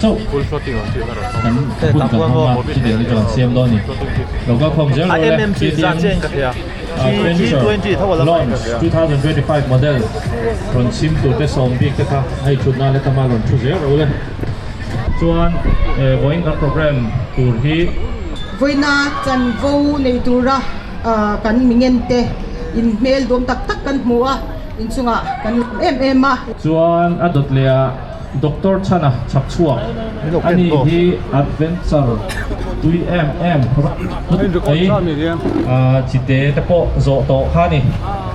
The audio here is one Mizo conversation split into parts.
Chauh kan hun kan hmang a, chutiang te chu kan siam dawn a ni. Lo kal khawm zel rawh le, KTM Adventure Launch 2025 model rawn chhim tur te sawm bik te kha hei thutna leh tama rawn thu zel rawh le. Chuan vawiin kan program tur hi. Vawiina chanvo nei tura kan mingente inhmel duam tak tak kan hmu a, inchungah kan lawm em em a. Chuan a dawt leh ah. Doctor Chhana chhak chhuak a ni hi adventure tui em em mai chite te pawh zawh tawh kha a ni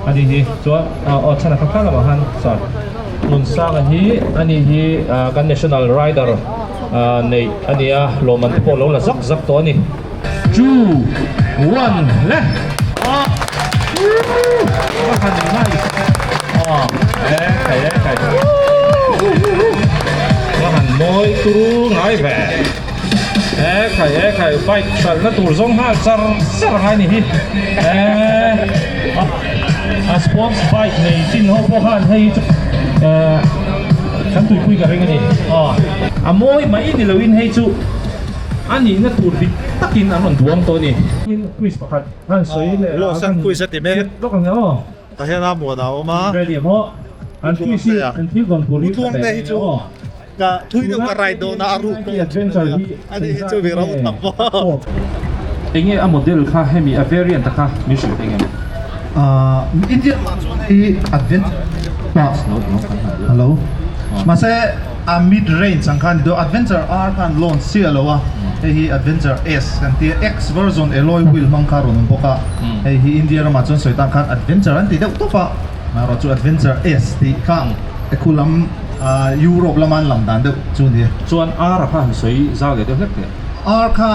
a ni hi chuan aw Chhana kha kha lamah khan sir Nunsanga hi a ni hi kan national rider neih a ni a lawmman te pawh lo la zak zak tawh a ni. Two one le ka han nice aw e khai e khai ka han mawi turu ngai ve e khai e khai bike hralhna tur zawng nghal char char angai ni hi e a sports bike nei chin ho pawh khan hei chu kan tuipui ka ring a ni aw a mawi mai ni loin hei chu. A nihna tur dik takin an rawn duang tawh a ni. Quiz pakhat an sawi leh a. Los an quiz a ti mek. Lawk ang aw. Tah hian a muan a awm a. Ready em aw. An quiz hi an thil vawn tur hi Utluang te hi chu ka thui deuh ka ride dawn a a ruk pawh adventure hi a ni hi chu mi ro tak maw. Enge a model kha hemi a variant a kha min hrilh thei ngem? India ah chuan hei adventure Hello mahse A mid range ang kha a ni dawn, Adventure R khan launch chiah lo a, hei hi Adventure S kan tia, X version alloy wheel hmang kha a rawn awm bawk a, hei hi India ramah chuan sawi tan khan Adventure an ti deuh tawp a, marawh chu Adventure S tih kha khu lam Europe lama an lam dan deuh chu a ni. Chuan R a kha han sawi zau leh deuh hlek teh. R kha,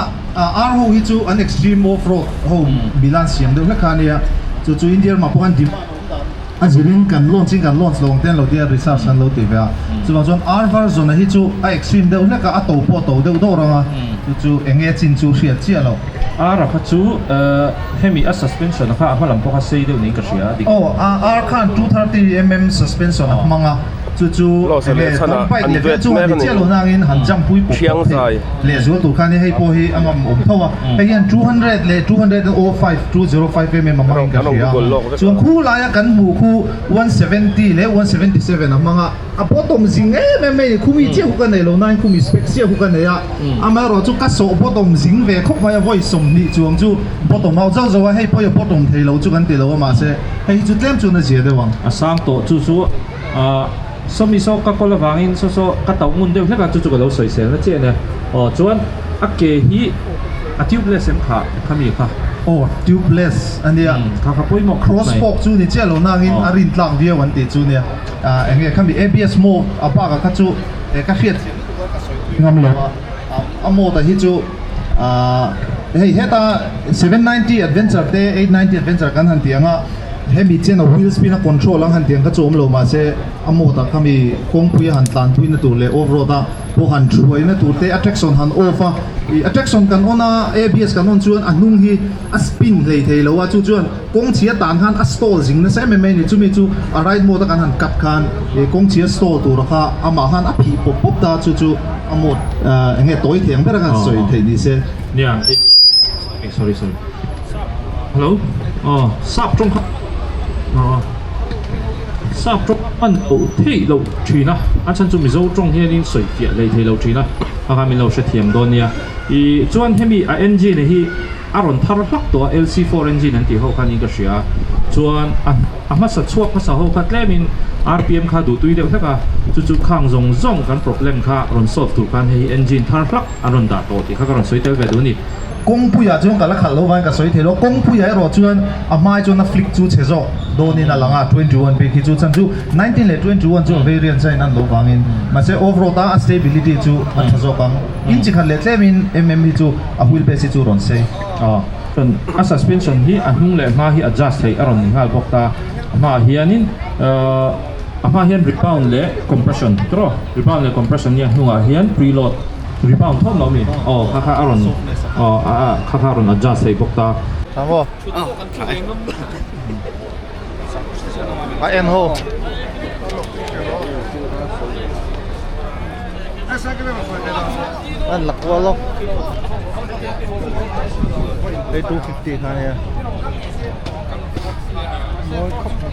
R ho hi chu an extreme off road ho mila an siam deuh hlek kha a nia, chu chu India ramah pawh khan demand a awm dan. A zirin kan launch in kan launch lo ang te an lo ti a, research an lo ti ve a. Chuvang chuan R version a hi chu a extreme deuh hlek a, a to pawh a to deuh dawr ang a, chu chu eng nge chin chu hriat chiah lo. R a kha chu hemi a suspension a kha a hma lam pawh kha sei deuh niin ka hria a dik. Aw, R khan 230 mm suspension a hmang a. Chu chu enge tawng bike level chu a ni chiah lo nangin han jump pui pawp pawp thei lehzual tur khan hei pawh hi a ngam awm tho a, hei hian 200 leh 205, 205 mm a hmangin ka hria a, chuan khu laia kan hmuh khu 170 leh 177 a hmang a, a bottom zing em em mai a ni, khumi chiah khu ka nei lo nain khumi spec chiah khu ka nei a, amaherawh chu ka sawh bottom zing ve khawp mai a, vawi 20 chuang chu bottom au zauh zauh a, hei pawh hi a bottom thei lo chu kan ti lo a mahse hei hi chu tlem chuan a zia deuh ang. A sang tawh chu chu. Ahh sawmi saw ka kawl avangin saw saw ka tauh ngun deuh hlek a chu chu ka lo sawisel na chiah nia aw chuan a ke hi a tubeless em kha kha mi kha. Aw tubeless a nia kha kha pawimawh khawp mai. Cross fork chu ni chiah lo nangin a rin tlak viau an tih chu nia ah eng nge khami ABS mode a bakah kha chu ka hriat thiam lutuk a ka sawi tui ngam lo a a mode ah hi chu ah hei heta 790 adventure te 890 adventure kan han ti ang a. Hemi chian a wheel spin a control ang han tiang kha chu awm lo mahse a mode ah khami kawngpui a han tlanpui na tur leh off road a pawh han thuai na tur te a traction han off a ih a traction kan on a ABS kan on chuan a hnung hi a spin hlei thei lo a chu chuan kawng chhia tan khan a stall zing nasa em em mai a ni chumi chu a ride mode a kan han cut khan ih kawng chhia stall tur a kha amah khan a phih pawp pawp ta chu chu a mode ah eng nge tawi thei ang ber a khan sawi theih ni se. Nia sorry sorry. Hello aw sap tawng kha aw sap tawng hman loh theih loh thin a a chhan chu mizo tawng hianin sawi fiah hlei thei lo thin a a kha min lo hrethiam dawn nia ih chuan hemi a engine hi a rawn thar hlak tawh a LC4 engine an tih ho khan in ka hria a chuan a a hmasa chhuak hmasa ho kha tlemin RPM kha duh tui deuh hlek a chu chu khang zawng zawng kan problem kha rawn solve tur khan hei hi engine thar hlak a rawn dah tawh tih kha ka rawn sawi tel ve duh a ni. Kawngpuiah chuan ka la khalh lo vangin ka sawi thei lo. Kawngpuiah erawh chuan a hmai chuan a flick chu chhe zawk dawnin a lang a, 21 bik hi chu chhan chu 19 leh 21 chu a variant a inan lo vangin. Mahse off road a a stability chu a tha zawk ang. Inchi khat leh tlemin mm hi chu a wheel base hi chu rawn sei. Aw chuan a suspension hi a hnung leh hma hi adjust theih a rawn ni nghal bawk ta. A hmaah hianin ahh a hmaah hian rebound leh compression tawh rebound leh compression nia hnungah hian preload. Rebound thawm lo mi? Aw kha kha a rawn aw a a kha kha a rawn adjust thei bawk ta. Tha maw? A en ho. An la kual lawk. Hei 250 kha nia. Mawi khawp mai.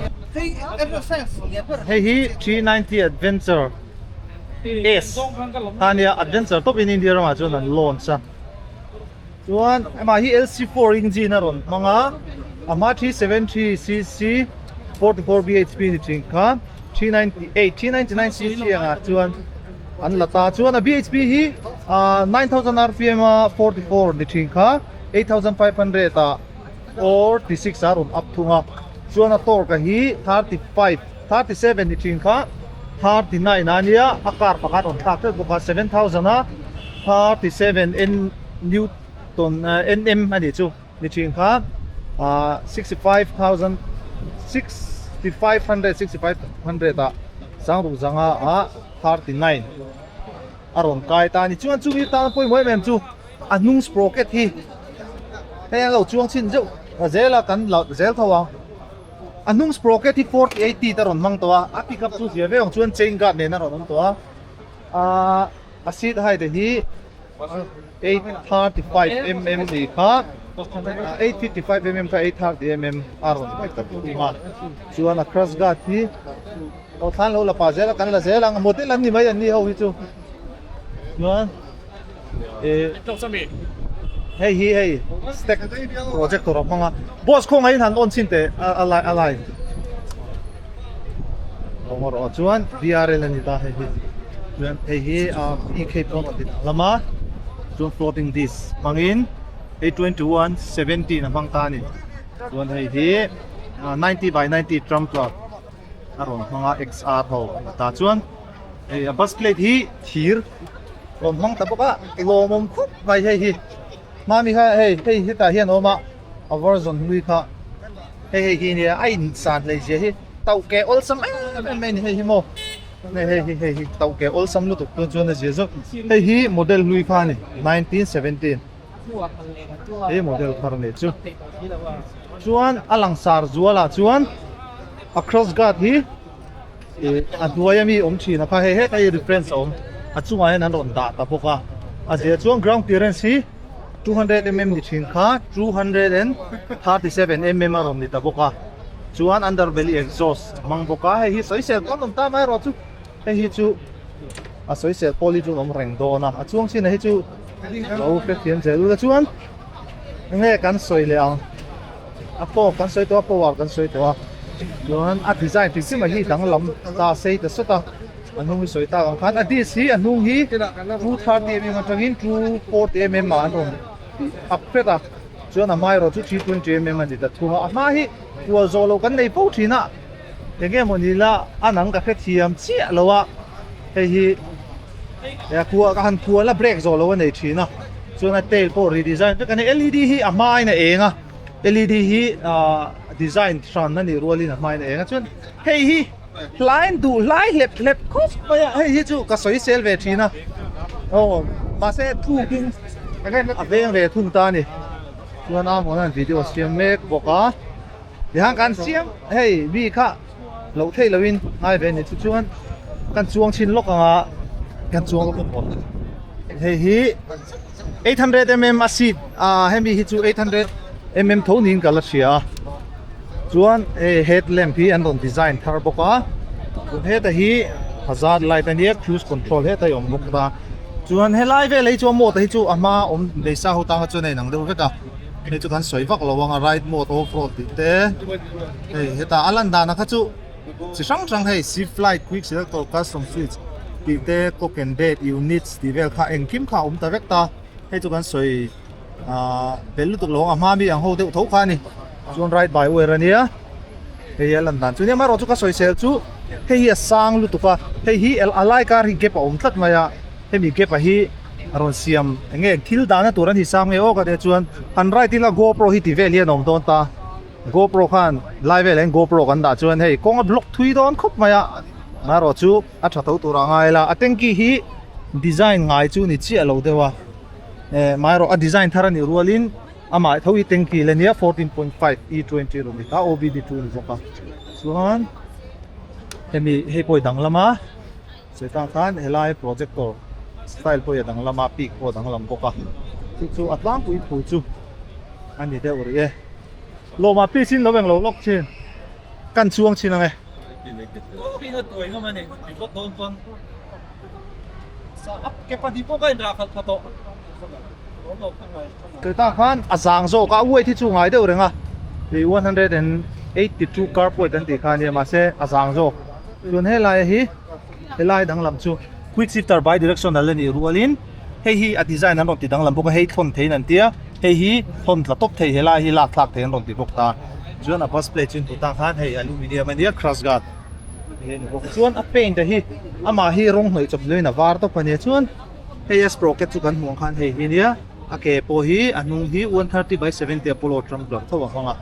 Hei hi 390 Adventure S kha nia Adventure tawp in India ramah chuan an launch a. Chuan amah hi LC4 engine a rawn hmang a, a hma 373cc 44 bhp ni thin kha 398, 399cc angah chuan an la ta. Chuan a bhp hi 9000 rpm a 44 ni thin kha 8500 ah 46 a rawn up thung a. Chuan a torque hi 35, 37 ni thin kha 39 a nia, a car pakhat rawn thlak tlat bawk a 7000 a 37 N. Newton nm a nih chu ni thin kha ah 65,000 6500 6500 ah sangruk zanga ah 39 a rawn kai ta a ni chuan chumi tan pawimawh em em chu a hnung sprocket hi hei an lo chuang chhin zeuh ta zel a kan la zel tho ang a hnung sprocket hi 48 teeth a rawn hmang tawh a a pickup chu zia viau ang chuan chain guard nen a rawn awm tawh a ah a seat height hi. 835 mm ni kha 855 mm kha 830 mm a rawn thung a chuan a crash guard hi aw thlan lo la pah zel a kan la zel ang model an ni mai an ni ho hi chu chuan eh hei hi hei stack projector a hmang a boss khawngaih in han on chhin teh a lai a lai erawh chuan VRL a ni ta hei hi chuan hei hi EK pawh a ti lam a chuan floating disc hmangin hei 21 17 a hmang ta a ni chuan hei hi 90 by 90 trumpler a rawn hmang a XR ho a ni ta chuan hei a bus plate hi thir rawn hmang ta bawk a lawmawm khawp mai hei hi hmami kha hei hei hetah hian a awm a a version hlui kha hei hei hi nia a insan hleizia hi. Tauh ke awlsam em em mai a ni hei hi maw hei hei hi hei hi tauh ke awlsam lutuk tun chuan a zia zawk hei hi model hlui kha a ni 1917 hei model thar a nih chu chuan a langsar zual ah chuan a cross guard hi ih a hnuai ami awm thin a kha hei hetah hi reference a awm a chungah hian an rawn dah ta bawk a a zia chuan ground clearance hi 200 mm ni thin kha 237 mm a rawn ni ta bawk a. Chuan underbelly exhaust a hmang bawk a, hei hi sawisel pawn awm ta mai erawh chu hei hi chu a sawisel pawl hi chu an awm reng dawn a, a chuang chin ah hi chu lo hrethiam zel ula chuan enge kan sawi leh ang a fork kan sawi tawh a power kan sawi tawh a chuan a design hrim hrim ah hi danglam ta sei ta sawt a a hnung hi sawi tak ang khan a disc hi a hnung hi 230 mm atangin 240 mm ah an rawn tih up hret a. Chuan a hma erawh chu 3.2 mm a ni ta thung a, a hma hi kual zawh loh kan nei fo thin a, eng emaw ni la a nang ka hrethiam chiah lo a, hei hi kual ka han kual a brake zawh loh a nei thin a, chuan a tail pawh redesign vek a ni, led hi a hma in a eng a, led hi ah design hran a nih rualin a hma in a eng a, chuan hei hi hlain duh hlai hlep hlep khawp mai a, hei hi chu ka sawi sel ve thin a, aw mahse thukin a veng ve thung ta a ni chuan a hmuh hian video siam mek bawk a tihian kan siam hei mi kha loh theih lohin ngai ve a ni chu chuan kan chuang chhin lawk ang a kan chuang lawk ang bawk hei hi 800 mm a seat ah hemi hi chu 800 mm tho niin ka la hria a chuan hei head lamp hi an rawn design thar bawk a chuan heta hi hazard light a nia cruise control hetah hi a awm bawk a. Chuan helai vel hi chu a mode hi chu a hma awm lei sa ho tanga chuan a inang deuh vek a, hei chu kan sawi vak lo ang a ride mode off road tih te hei hetah a lan dan ah kha chu chi hrang hrang hei shift light quick selector custom switch tih te clock and date units tih vel kha engkim kha a awm ta vek ta hei chu kan sawi ahh bel lutuk lo ang a hma mi ang ho deuh tho kha a ni chuan ride by wire a nia. Hei hi a lan dan chu nia amaherawh chu ka sawisel chu hei hi a sang lutuk a hei hi a lai kar hi gap a awm tlat mai a hemi gap a hi a rawn siam eng nge thil dahna tur a ni sang nge aw ka tia chuan han ride ila GoPro hi ti vel hian a awm dawn ta GoPro khan lai velah hian GoPro kan dah chuan hei kawng a block thui dawn khawp mai a amaherawh chu a tha tho tur a ngai la a tanky hi design ngai chu ni chiah lo deuh a eh amaherawh a design thar a nih rualin. Amah tho hi tanky la nia 14.5 E20 rawn ni ta OBD2 ni bawk a chuan hemi hei pawh hi dang lama seta khan helai projector. Style pawh hi a danglam a, peak pawh a danglam bawk a, chu chu a tlangpui thu chu a ni deuh rih e. Lawmah please in lo englo lawk thin, kan chuang thin ang e. Tah khan a zang zawk a, a weight hi chu ngai deuh reng a, 182 carb weight an tih kha a nia mahse a zang zawk. Chuan helai hi helai danglam chu quick shifter bi directional a nih rualin hei hi a design an rawn ti danglam bawk a, hei thawn theiin an tia, hei hi thawn tla tawp thei helai hi lak thlak thei an rawn ti bawk ta. Chuan a bus plate chu in hmuh tah khan hei aluminium a nia crash guard. Chuan a paint a hi amah hi rawng hnawih chawp luiin a var tawp a nia chuan hei a sprocket chu kan hmuh ang khan hei hi nia a ke pawh hi a hnung hi 130/70 Apollo Trampler tho a hmang a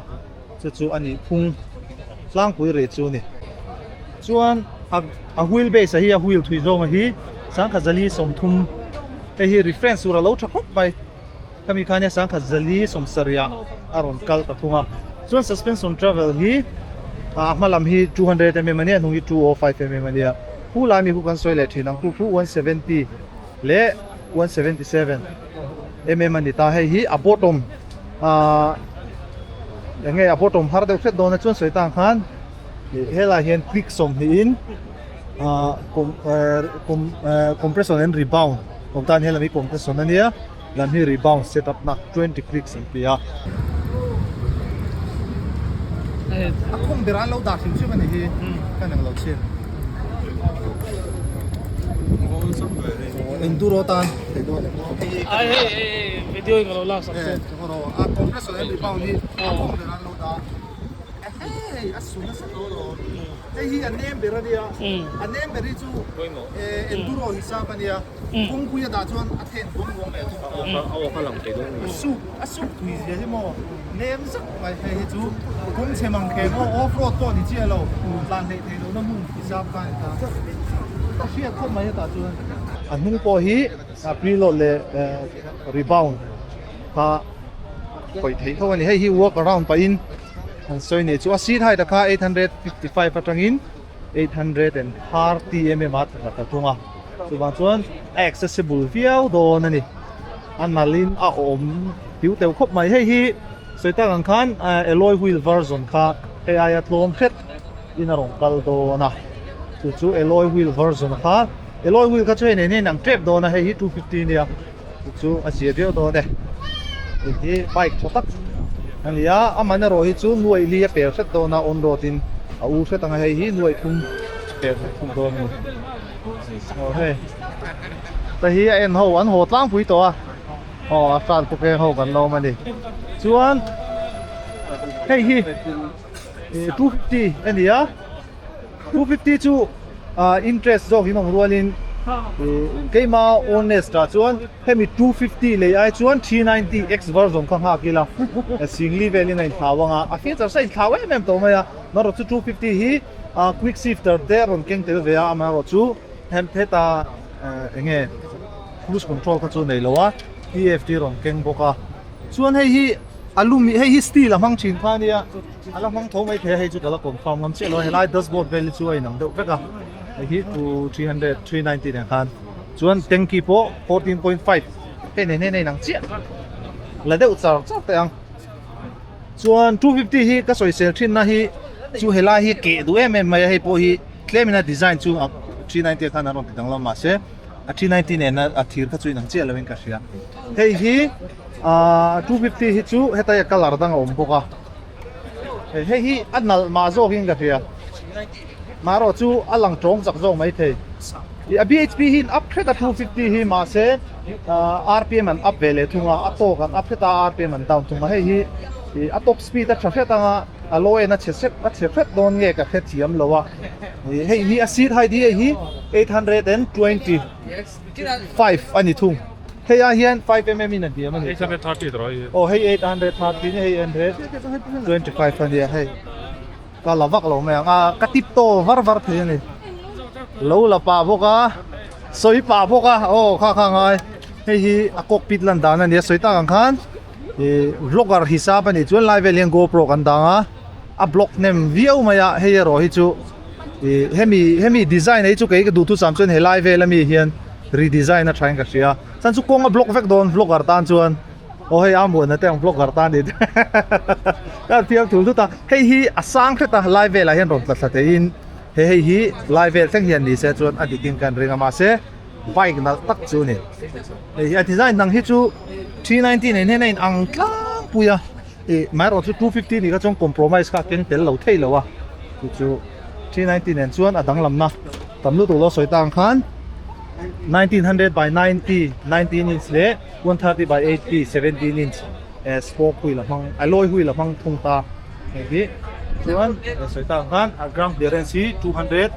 chu chu a nih phung tlangpui rih chu a ni chuan a a wheel base a hi a wheel thui zawng a hi sangkhat zali 30 hei hi reference tur a lo tha khawp mai. Khami khan hian sangkhat zali sawmsarih ah a rawn kal ta thung a, chuan suspension travel hi a hma lam hi 200mm a nia, a hnung hi 205mm a nia, khu lai mi khu kan sawi leh thin ang khu khu 170 leh 177mm a ni ta, hei hi a bottom ah eng nge a bottom har deuh hret dawn a chuan sawi tang khan helai hian click 20 in ah compression and rebound awm tan hian lam hi compression a nia. Lam hi rebound set up na 20 clicks an ti a. A khum ber an lo dah hrim hrim a ni hi ka nang lo chin. Enduro tan thei dawn em? Ai hei hei video in ka lo lak sak che. A compressor and rebound hi a khum ber an lo dah. Hei a su nasa tawh alawm. Hei hi a nem ber a nia. A nem ber hi chu enduro hisap a nia. Kawngpui a dah chuan a then buang buang leh thung a. A awk a lang thei dawn a ni. Suk a suk tui zia hi maw nem zak mai hei hi chu kawng chhe mang khe maw off road pawh ni chiah lo tlan hleih theih lohna hmun hisap kha a ni ta. Ka hriat khawp mai hetah chuan. A hnung pawh hi preload leh rebound kha khawih theih tho a ni. Hei hi walk around pahin an sawi nei chu a seat height a kha 855 atangin 830 mm a tla ta thung a, chuvang chuan a accessible viau dawn a ni. A nalhin a awm tiu teuh khawp mai. Hei hi sawi tak ang khan alloy wheel version kha hei aia tlawm hret in a rawn kal dawn a, chu chu alloy wheel version kha alloy wheel kha chu hei nen hian an tep dawn a, hei hi 250 a nia. Chu chu a zia viau dawn e. Hei hi bike tha tak a ni a, aman erawh hi chu nuaih li a per hret dawn a, on road in a u hret ang a, hei hi nuaih thum a per hret thung dawn a ni. Aw hei te hi a en ho an haw tlangpui tawh a, aw a hran khawpeng ho kan lawm a ni. Chuan hei hi 250 a ni a. 250 chu interest zawk in awm rualin keima honest ah chuan hemi 250 lei ai chuan 390 X version kha nghak ila singli velin a inthlau ang a, a features a inthlau em em tawh mai a, amaherawhchu 250 hi quick shifter te a rawn keng tel ve a, amaherawhchu heta enge cruise control kha chu a nei lo a, TFT rawn keng bawk a, chuan hei hi alumi hei hi steel a hmang thin kha a nia. A la hmang tho mai thei a, hei chu ka la confirm ngam chiah lo a, helai dashboard vel hi chu a inang deuh vek a, hei hi 2 300 390 nen khan chuan tanky pawh 14.5 hei nen hian a inang chiah la deuh char char teh ang chuan 250 hi ka sawisel thin na hi chu helai hi keh duh em em mai a, hei pawh hi tlem in a design chu 390 ah khan an rawn ti danglam mahse a 390 nen a thir kha chu inang chiah lo in ka hria hei hi ahh 250 hi chu hetai a colour dang a awm bawk a. Hei hi a nalh mah zawkin ka hria. Marawh chu a lang tawng chak zawk mai thei. A BHP hi an up hret a 250 hi mahse RPM an up ve leh thung a, a tawk an up hret a RPM an down thung a. Hei hi a top speed a tha hret ang a, a low end a chhe sep a chhe hret dawn nge ka hre thiam lo a. Hei hi a seat height hi hei hi 825 a ni thung. Hei ah hian 5mm in a hniam a ni. 830 tawh hi. Aw hei 830 ni hei 825 a nia hei. Ka la vak lo mai ang a ka tip to var var thei a ni. Lo la pah bawk a sawi pah bawk a aw kha kha ngai. Hei hi a cockpit lan dan a nia sawi tak ang khan ih vlogger hisap a nih chuan lai vel hian gopro kan dang a a block hnem viau mai a hei erawh hi chu ih hemi hemi design hi chu kei ka duhthusam chuan helai vel ami hian. Redesign a tha in ka hria. Chuan chu kawng a block vek dawn vlogger tan chuan aw hei a muanna te ang vlogger tan ni ka fiam thul thut a hei hi a sang hret a lai velah hian rawn tla thla theiin he hei hi lai vel thleng hian ni se chuan a dik in kan ring a mahse bike nalh tak chu a ni hei hi a design dang hi chu 390 nen hian a in ang tlangpui a ih amaherawh chu 250 nih kha chuan compromise kha a keng tel lo thei lo a chu chu 390 nen chuan a danglamna. Tam lutuk lo sawi tang khan 1900 by 90 19 inch leh 130 by 80 17 inch eh spoke wheel a hmang alloy wheel a hmang thung ta hei hi chuan sawi tang khan a ground clearance hi 200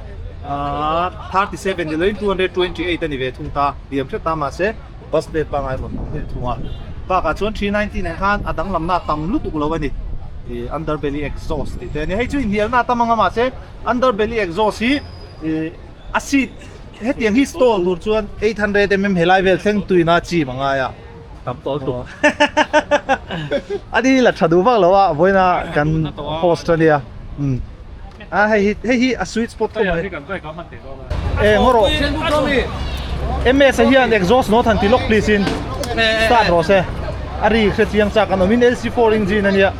ah 37 ni loin 228 a ni ve thung ta diam hret ta mahse bus plate pangngai rawn hmang leh thung a bakah chuan 390 nen khan a danglamna a tam lutuk lo a ni ih underbelly exhaust tih te a ni hei chu inhnialna a tam ang a mahse Underbelly exhaust hi a seat hetiang hi stall tur chuan 800 mm helai vel thleng tuina chim a ngai a. Tam tawh lutuk. A ni la tha duh vak lo a vawiina kan host a nia. A hei hi hei hi a sweet spot khawp mai. E ngaw rawh. MS a hian exhaust note han ti lawk please in start rawh se. A ri hre chiang chak an awm in LC4 engine a nia.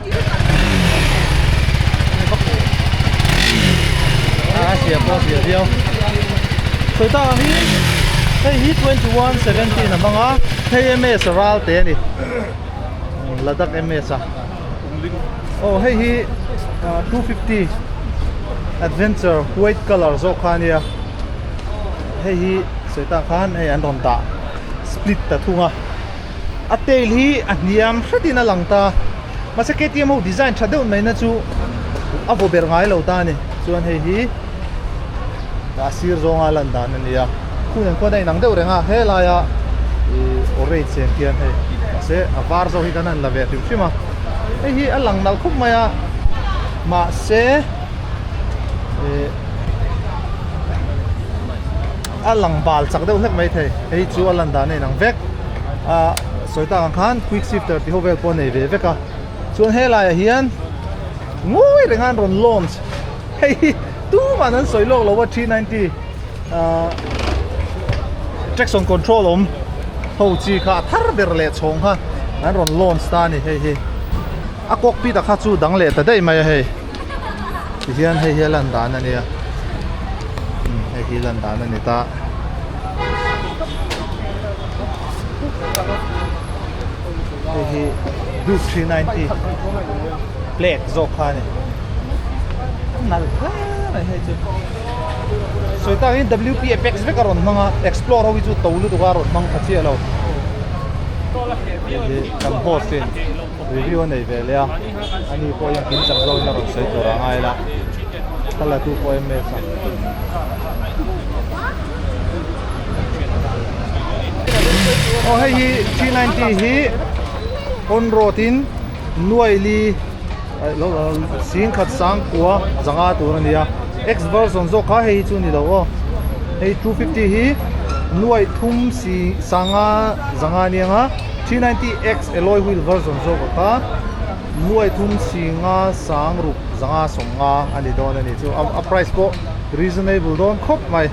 A sia pawh a sia viau. Sawi tak ang hi hei hi 2117 a hmang a hei MS a ral te a ni. Ladakh MS a. Aw hei hi 250 adventure white colour zawk kha a nia. Hei hi sawi tak khan hei an rawn dah split ta thung a. A tail hi a hniam hretin a lang ta. Mahse KTM ho design tha deuh mai na chu a vaw ber ngai lo ta a ni. Chuan hei hi a sir zawnga lan dan a ni a. Khun an khuan a inang deuh reng a, helaia ih orange chen khian hei mahse a var zawk hi kan han la ve hrim hrim a. Hei hi a lang nalh khawp mai a, mahse ih a lang bal chak deuh hlek mai thei hei chu a lan dan a inang vek ah sawi tak ang khan quick shifter tih ho vel pawh a nei ve vek a chuan helaiah hian ngawi reng a an rawn launch hei hi tumah an sawi lawk lo a 390 ah traction control awm ho chi kha a thar ber leh chhawng kha an rawn launch ta a ni hei hi a cockpit ah kha chu dang leh ta daih mai a hei. Tihian hei hi a lan dan a nia umm hei hi lan dan a ni ta hei hi Duke 390 black zawk kha a ni nalh hle mai hei chu sawi tak in WP Apex vek a rawn hmang a Explorer ho hi chu to lutuk a rawn hmang tha chiah lo hei hi kan host in review a nei ve leh a ani pawh hian kim chak zawkin a rawn sawi tur a ngai la thla la tu pawh MS a aw hei hi 390 hi on road in nuaili singkhat sangkua zanga tur a ni a x version zawk kha hei hi chu ni lo aw hei 250 hi nuai thum si sanga zanga a nia. 390X alloy wheel version zawk a kha nuai thum si nga sang ruk zanga sawm nga a ni dawn a ni chu a price pawh reasonable dawn khawp mai.